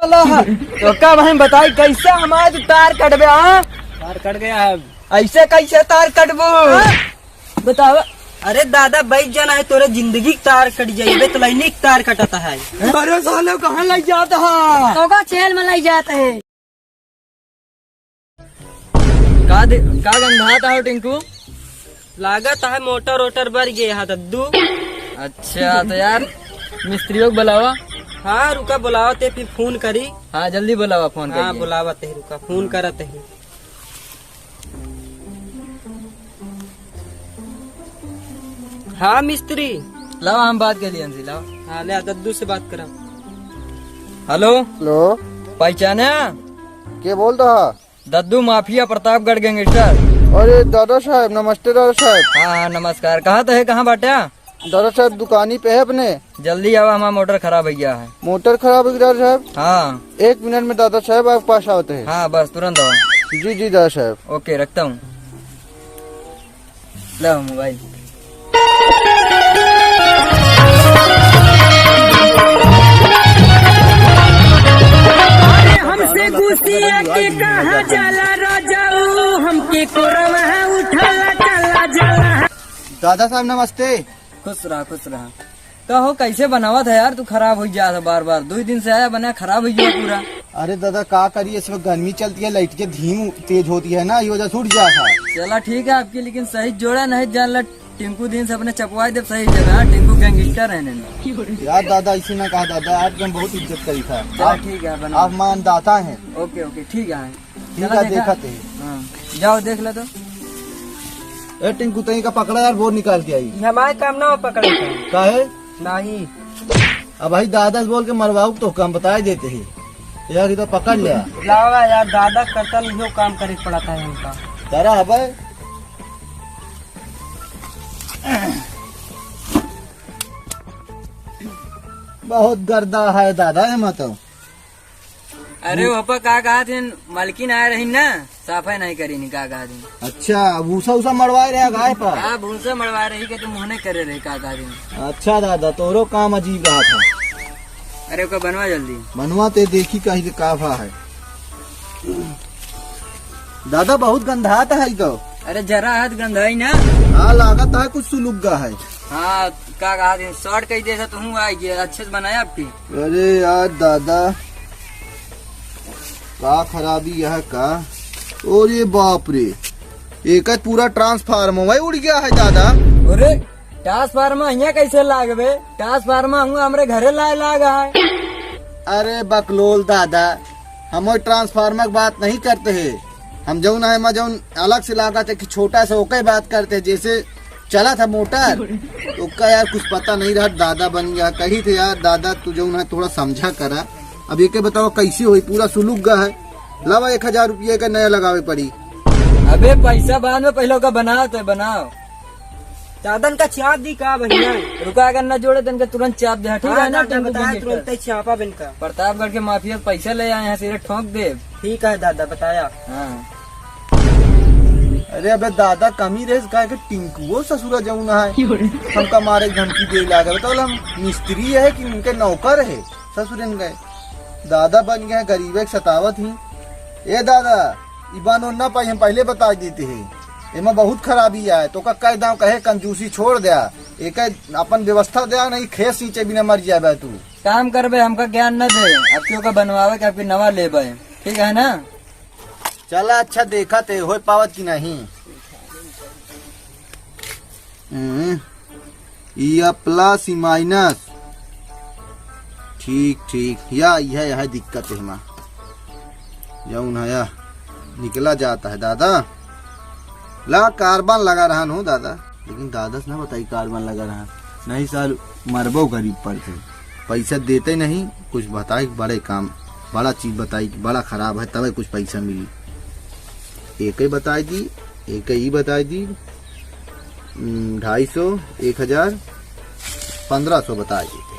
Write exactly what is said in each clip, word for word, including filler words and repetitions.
तो का भाई बताई, कैसे हमार तार कटबे, हाँ? तार कट गया है। ऐसे कैसे तार कटबो? बतावा। अरे दादा, बैठ जाना है, तोरे जिंदगी के तार कट जाई, बे तो लाइने के तार कटता है। अरे साले, कहाँ लग जाता है? तो का जेल में लग जाता है। का दे-, का गंधात हो टिंकू? लागत है मोटर वोटर बर गए हा दद्दू। अच्छा तो यार, मिस्त्रियों को बुलावा। हाँ, रुका, बुलावा ते फिर फोन करी। हाँ, जल्दी बुलावा, फोन हाँ, करिए। बुलावा ते, रुका, फोन करत है। हाँ मिस्त्री। लावा, हम बात कर लिए इनसे, लावा। हाँ, ले दद्दू से बात करा। हेलो। हेलो। पहचाना? के बोल रहा? दद्दू माफिया, प्रतापगढ़ गैंगस्टर। अरे दादा साहब, नमस्ते दादा साहब। हाँ, हाँ, नमस्कार। कहाँ तो है, कहाँ बाटा? दादा साहब, दुकानी पे है अपने। जल्दी आवा, हमारा मोटर खराब हो गया है। मोटर खराब हो गया दादा साहब? हाँ। एक मिनट में दादा साहब आपके पास आते हैं। हाँ, बस तुरंत आओ। जी, जी दादा साहब। ओके, रखता हूँ। लो मोबाइल। हमसे गुस्सिया के कहाँ जाला राजाऊ, हमके कोरवा उठाला चला जाला। दादा साहब नमस्ते। खुश रहा, खुश रहा। कहो, कैसे बनावत है यार तू? खराब हो गया था बार बार, दो दिन से आया बना, खराब हो गया पूरा। अरे दादा, का करिए, इसमें गर्मी चलती है, लाइट के धीम तेज होती है ना, ये वजह से उठ जाता है। चला ठीक है आपकी, लेकिन सही जोड़ा नहीं जान ला, टिंकू दिन से अपने चपवाई देब सही जगह, टिंकू गैंगस्टर है नहीं। यार दादा, ऐसे ना कहा दादा, आपके हम बहुत इज्जत करी था। चला आप, ठीक है, बना। आप ईमानदाता हैं। ओके, ओके, ठीक है। ठीक चला है, देखा। देखा थे। हाँ, जाओ देख ले तो। ए टिंकू, तई का पकड़ा यार, बोर निकाल के आई। ये हमारे काम ना हो पकड़े का। काहे? नहीं। अब भाई दादा से बोल के मरवाऊ तो काम बताए देते हैं। यार इधर पकड़ लिया। लावा यार, दादा करता नहीं, यो काम करे पड़ा था इनका। तारा हबे। बहुत गर्दा है दादा, एमा तो। अरे, ओपा का कहा थे, मलकिन आए रही ना, साफा नहीं करी नी, का कहा थे। अच्छा, भूसा उसा मड़वाए रहे गाय पर? हाँ, भूसा मड़वाए रही के तुम मुँह नहीं करे रहे, का कहा थे। अच्छा दादा, तोरो काम अजीब रहा था। अरे, ओका बनवा जल्दी। बनवा ते देखी कहीं से का भा है। दादा, बहुत गंधात है तो। अरे, जरा हाथ गंधाई ना। हाँ, लागत है कुछ सुलुग्गा है। हाँ, का कहा दिन शॉर्ट कही दे, तू आ गया, अच्छे से बनाया आपकी। अरे यार दादा, का खराबी यह का? अरे बाप रे, एक पूरा ट्रांसफार्मर वही उड़ गया है दादा। अरे ट्रांसफार्मर यहाँ कैसे लाग बे? ट्रांसफार्मर हम हमरे घरे लाए लाग है। अरे बकलोल दादा, हम वो ट्रांसफार्मर की बात नहीं करते हैं। हम जौन है, मैं जौन अलग से लागत है कि छोटा सा ओके बात करते हैं, जैसे चला था मोटर, तो का यार कुछ पता नहीं रहा, दादा बन गया। कही थे यार दादा, तू जौन है थोड़ा समझा करा। अब ये के बताओ कैसे होई, पूरा सुलुक गा है। लावा एक हजार रुपये का नया लगावे पड़ी। अबे पैसा बाद में, पहले ओका बनाओ तो बनाओ। दादन का चाप दी का भैया? रुका, अगर न जोड़े तन के तुरंत चाप दे, ठीक हाँ, है ना? दादा टेम्पू बताया, कंडक्टर। तुरंत ही चापा बिन का। प्रतापगढ़ के माफिया पैसा ले आए हैं, सिरे ठोंक दे। ठीक है दादा, बताया। हाँ। अरे अबे दादा, कमी रहे काहे के टिंकुओ ससुरा जौन है, हमका मारे के धमकी दे लागे। बताओ हम मिस्त्री है कि उनके नौकर है? ससुरन गए दादा बन गए गरीबे के सतावत ही। ए दादा, ई बान ओन ना पाई, हम पहले बता देते हैं। एमा बहुत खराबी आए, तो का कह दाव कहे कंजूसी छोड़ द्या, एक अपन व्यवस्था द्या, नहीं खेत सींचे बिना मर जाबे तू। काम करबे, हमका ज्ञान न दे, अब क्यों का बनवावे के, आपके नवा लेबे, ठीक है ना? चला अच्छा, देखा ते होए पावत कि नहीं। हम्म, या प्लस, ई माइनस। ठीक, ठीक, या, यह, यह दिक्कत है हमार। जौन है, या निकला जाता है दादा। ला, कार्बन लगा रहा हूँ दादा, लेकिन दादा से ना बताई कार्बन लगा रहा, नहीं साल मरबो गरीब पर से। पैसा देते नहीं, कुछ बताई बड़े काम, बड़ा चीज बताई कि बड़ा खराब है, तबे कुछ पैसा मिली। एक ही बताई दी, एक ही बताई दी, हम्म, ढाई सौ, एक हजार, पन्द्रह सौ बताई दी।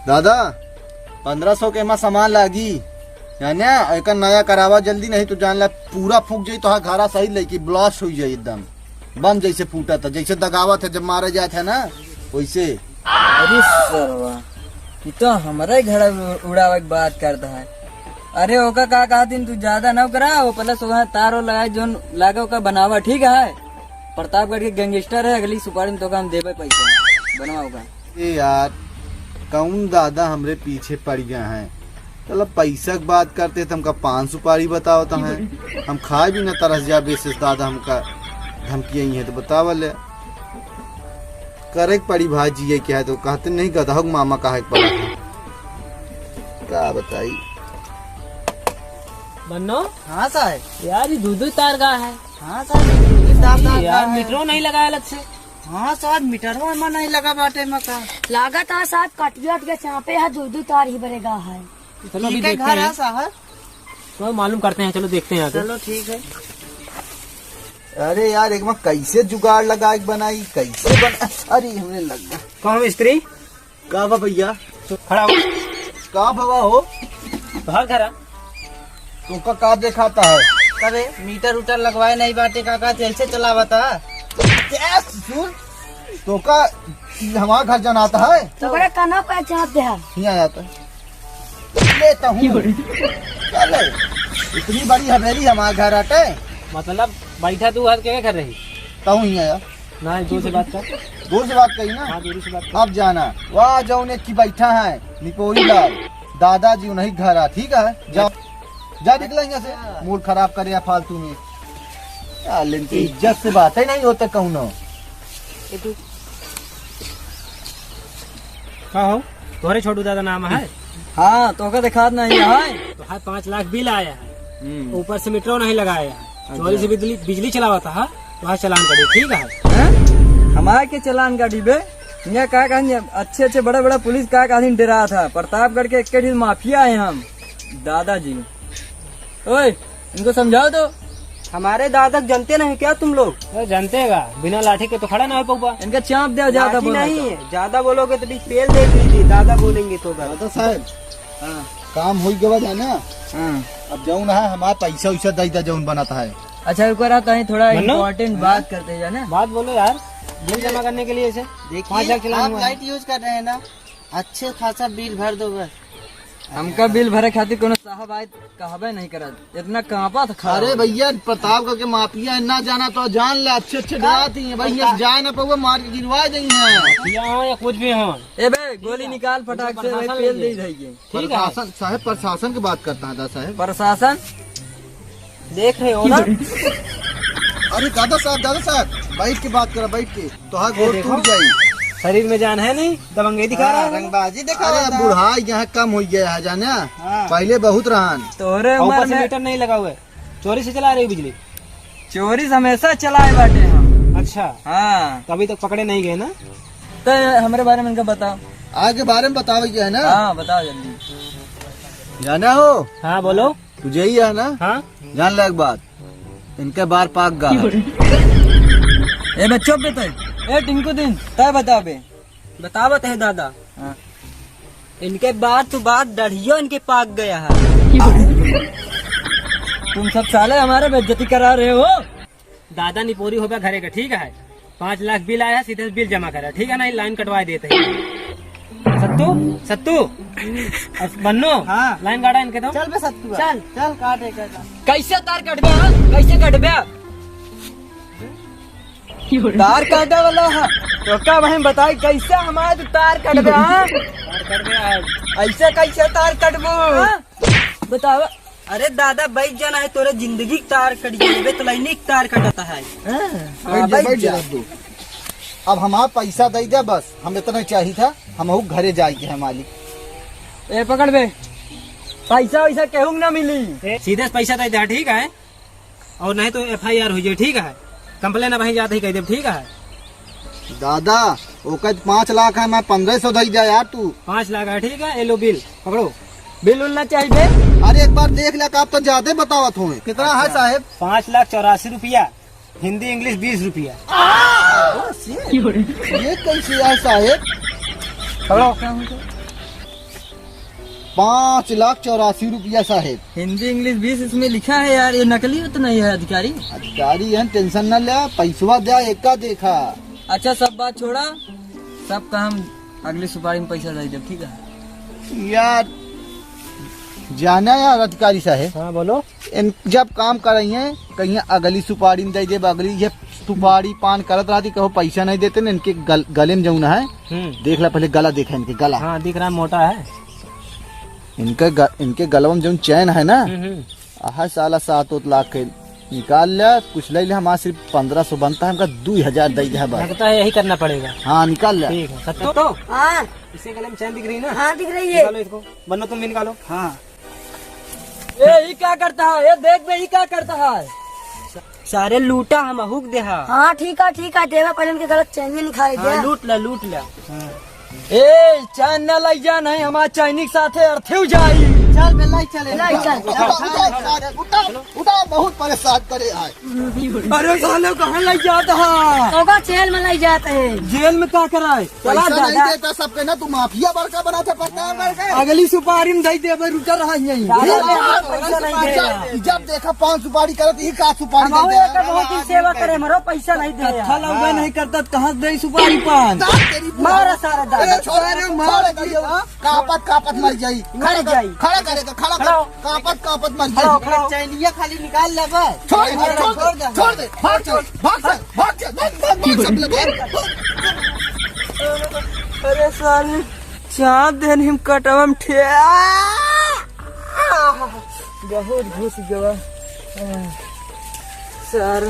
दादा, पन्द्रह सौ के एमा सामान लागी, है ना? एकर नया करावा जल्दी, नहीं तो जान ला पूरा फूक जाई, तोहार घरा सही लइकी ब्लास्ट हो जाई एकदम, बम जैसे फूटा था, जैसे दगावत है जब मारे जात है ना, वैसे। अरे सरवा, ई तो हमरे घर उड़ावे के बात करता है। अरे ओका का कहत हन, तू ज्यादा ना करा, वो पहले सुबह तार और लगाए, जोन लागे ओका बनावा, ठीक है? प्रतापगढ़ के गैंगस्टर है, अगली सुपारी में तोका हम देबे पैसा, बनवा ओका। ए यार, कौन दादा हमरे पीछे पड़ गया है? चलो पैसा की बात करते तो हमका पान सुपारी बतावत है, हम खाए भी ना तरस जा बेसिस दादा हमका धमकी आई है तो बतावा ले। करे के पड़ी भाई, जिए के है तो कहते नहीं, गधा के मामा काहे के पड़ा है। का बताई। बन्नो। हाँ साहब। यार, ये दू दू तार का है। हाँ साहब, ये दू दू तार का यार, है। मीटरो नहीं लगाया अलग से। हाँ साहब, मीटरवा में नहीं लगा बाटे में का। लागत है साहब, कट गया, कट गया, चापे है, दू दू तार ही बरेगा है। चलो, अभी ठीक है, देखते घर हैं। है साहब। तो मालूम करते हैं, चलो देखते हैं आके। चलो ठीक है। अरे यार, एक बार कैसे जुगाड़ लगा के बनाई, कैसे बना, अरे हमरे लग गया। कहाँ मिस्त्री? का बा भैया? खड़ा हो। का भवा हो? बाहर खड़ा। तोका का देखाता है? अरे मीटर उटर लगवाए नहीं बाटे काका, जैसे चलावता। क्या सुन? तोका हमार घर जनाता है? तो बड़ा काना पे चाहते हैं। नहीं आता। लेता हूँ। चले, इतनी बड़ी हवेली हमार घर आटे। मतलब बैठा तू हर के घर रही? कहूँ ही आया। ना, जोर से बात कर। जोर से बात कही ना। हाँ, जोर से बात कर। अब जाना, वाह, जौन एक की बैठा है, निपोरी लाल, दादाजी उन्हीं घर आ, ठीक है? जा, जा निकला यहाँ से, मूड खराब करे या फालतू में। क्या लेन के इज्जत से बात है नहीं होता कहूँ ना। ये तू का हो? तोहरे छोटू दादा नाम है? हाँ, तोहका देखात नहीं है। तो है, पाँच लाख बिल आया है। हम्म। ऊपर से मीटरो नहीं लगाया है। अच्छा। चोरी से बिजली, बिजली चलावता है, तो है चालान कटे, ठीक है? हैं? हमारे के चालान काटी बे? यहाँ का कहन, अच्छे अच्छे बड़े बड़े पुलिस का कहन डेरा था। प्रतापगढ़ के एक माफिया है हम। दादाजी। ओए, इनको समझाओ तो। हमारे दादा को जानते नहीं क्या तुम लोग? अरे जानते हैं, बिना लाठी के तो खड़ा ना हो पउबा। इनका चाप दिया, ज्यादा लाठी बोला नहीं तो। है, ज्यादा बोलोगे तो भी पेल दे दीजिए, दादा बोलेंगे तो। दादा साहब, हाँ। काम हो गवा जाना। हाँ। अब जौन है हमारा पैसा वैसा दे दे जौन बनता है। अच्छा, रुको रहा, कहीं थोड़ा मन्नू? Important हाँ? बात करते हैं जाना। बात बोलो यार, बिल जमा करने के लिए इसे देखिए, पाँच लाख चलान आप हुआ है। Light use कर रहे हैं ना, अच्छे खासा बिल भर दो बस। हमका बिल भरे खातिर कोनो साहब आए कहबे नहीं करत, इतना कांपा था खड़ा अरे हो गया। भैया, प्रतापगढ़ के माफिया है, ना जाना तो जान ले, अच्छे अच्छे डराती हैं भैया, जाए ना पउबे, मार के गिरवा देंगे। या हो या कुछ भी हो। ए बे, गोली निकाल फटाक से, भाई, प्रशासन पेल लेके दे जाइए। ठीक है। प्रशासन साहब, प्रशासन की बात करता है दादा साहब। प्रशासन? देख रहे हो ना? अरे दादा साहब, दादा साहब, बैठ के बात करा, बैठ के। तोहार ये गोड़ देखो, टूट जाई। शरीर में जान है नहीं, दबंगई दिखा हाँ, रहा है। रंगबाजी दिखा अरे, रहा था। बुढ़ाई यहाँ कम हो गया है, जाने? हाँ। पहले बहुत रहन। तोहरे और ऊपर उम्र से में मीटर नहीं लगा हुआ है, चोरी से चला रहे हो बिजली? चोरी से हमेशा चलाए बाटे हम। अच्छा। हाँ। तो अभी तक पकड़े नहीं गए ना? तो हमरे बारे में इनका बताओ। आगे बारे में बतावे के है ना? हाँ, बताओ जल्दी। जाना हो? हाँ, बोलो। तुझे ही है ना? हाँ। जान ले एक बात, इनके बार पाक गा है। ए बच्चों पे तो, ए टिंकू दिन, तय बता बे। बतावत है दादा। हाँ। इनके बार तो बार डढ़ियो इनके पाक गया है। तुम सब साले हमारे बेइज्जती करा रहे हो। दादा निपोरी हो गया घरे का, ठीक है? पाँच लाख बिल आया, सीधे से बिल जमा करा, ठीक है ना? लाइन कटवा देते हैं। सत्तू, सत्तू, और बन्नो, हाँ। लाइन काटा इनके तो। चल बे सत्तू, चल। चल काटे, काटा। कैसे तार कटबे, हाँ? कैसे कटबे? तार काटे वाला है, तो का वहीं बताई कैसे हमारे तो तार कटबे, हाँ? तार कटबे है। ऐसे कैसे तार कटबो? हाँ? बतावा। अरे दादा, बैठ जाना है, तोरे जिंदगी के तार कट जाए, बे, तो लाइनी के तार कटता है। हाँ, हाँ, बैठ जा, बैठ जा। अब हमारा पैसा दे दे बस, हम इतना चाहिए था, हम घरे जाए के है मालिक। ए, पकड़ बे, पैसा वैसा केहू के ना मिली। ए, सीधे से पैसा दे दे, ठीक है? और नहीं तो एफ आई आर हो जाए, ठीक है? कंप्लेन अब वहीं जाते ही कह दे, ठीक है? दादा, ओकर पाँच लाख है, मैं पन्द्रह सौ दे दे यार तू। पाँच लाख है, ठीक है, ये लो बिल, पकड़ो। बिल उल ना चाहिए। अरे एक बार देख ले, आप तो ज्यादा बतावत हो। कितना है अच्छा। साहेब? पाँच लाख चौरासी रुपया, हिंदी इंग्लिश बीस रुपया। ये कैसे है साहेब? पकड़ो। पाँच लाख चौरासी रुपया साहेब। हिंदी इंग्लिश बीस इसमें लिखा है यार, ये नकली तो नहीं है अधिकारी? अधिकारी है, टेंशन ना ले, पैसवा दे, एका देखा। अच्छा, सब बात छोड़ा, सब काम अगली सुपारी में पैसा दे देब, ठीक है? यार, जाना यार अधिकारी साहेब। हाँ, बोलो। इन जब काम करइहैं, कहिहैं अगली सुपारी में दे देब, अगली। ये सुपारी पान करत रहती, कहो पैसा नहीं देते न, इनके गल-, गले में जौन है, हम्म। देख ला पहले गला, देखा इनके गला। हाँ, दिख रहा है, मोटा है। इनके ग-, इनके गलवा में जौन चैन है ना, हम्म, हम्म। आहा साला, सात ओत लाख के निकाल ले, कुछ ले ले, हमारा सिर्फ पन्द्रह सौ बनता है, हमका दो हजार दे दे बस। लगता है यही करना पड़ेगा। हाँ, निकाल ले। ठीक है, सत्तो। तो हाँ। इसके गले में चैन दिख रही ना? हाँ, दिख रही है। निकालो इसको। बन्नो, तुम भी निकालो। हाँ। ए, ई का करता है? ए, देख बे, ई का करता है? सारे लूटा, हम अहूक देहा। हाँ, ठीक है, ठीक है, देवा, पहले इनके गलत चैन निकाल दे। हाँ, लूट ला, लूट ला। हाँ। ए, चैन न लइ जा, नहीं हमार चैनी के साथे अर्थी हो जाई। चल बे, लइ चले। लइ चल। उठा, उठा, उठा, उठा, बहुत परेशान करे आए। अरे साले, कहाँ लइ जात हा? ओका जेल में लइ जात है। जेल में का कराए? चला पैसा नहीं दादा। देता सबके ना, तू माफिया बड़का बनाते पड़ता है बड़का। अगली सुपारी में दे देबे, रुका रहा यहीं। दादा, ये पैसा नहीं दे। जब, जब देखा पान सुपारी करत, ई का सुपारी हम दे दे। एक बहुत दिन सेवा करे, मरो पैसा नहीं दे। कत्था लौबे नहीं करता, कहाँ से दे सुपारी पान? दांत तेरी मारा सारा दांत। अरे छोड़, अरे मार छोड़, दिया। कांपत, कांपत मर जाई। खड़ जाई। खड़ा करेगा, खड़ा कर। खड़ा हो। कांपत, कांपत मर खड़ा हो, जाई। खड़ा हो। चैनिया खाली निकाल लेबे। छोड़ दे, अरे छोड़ दे, छोड़ दे। छोड़ दे। भाग चल, भाग चल, भाग चल, भाग, भाग, भाग, सब लोग, भाग। अरे साले, चाँद देन हिम कटवा में ठे-, बहुत घुस गवा। सारे,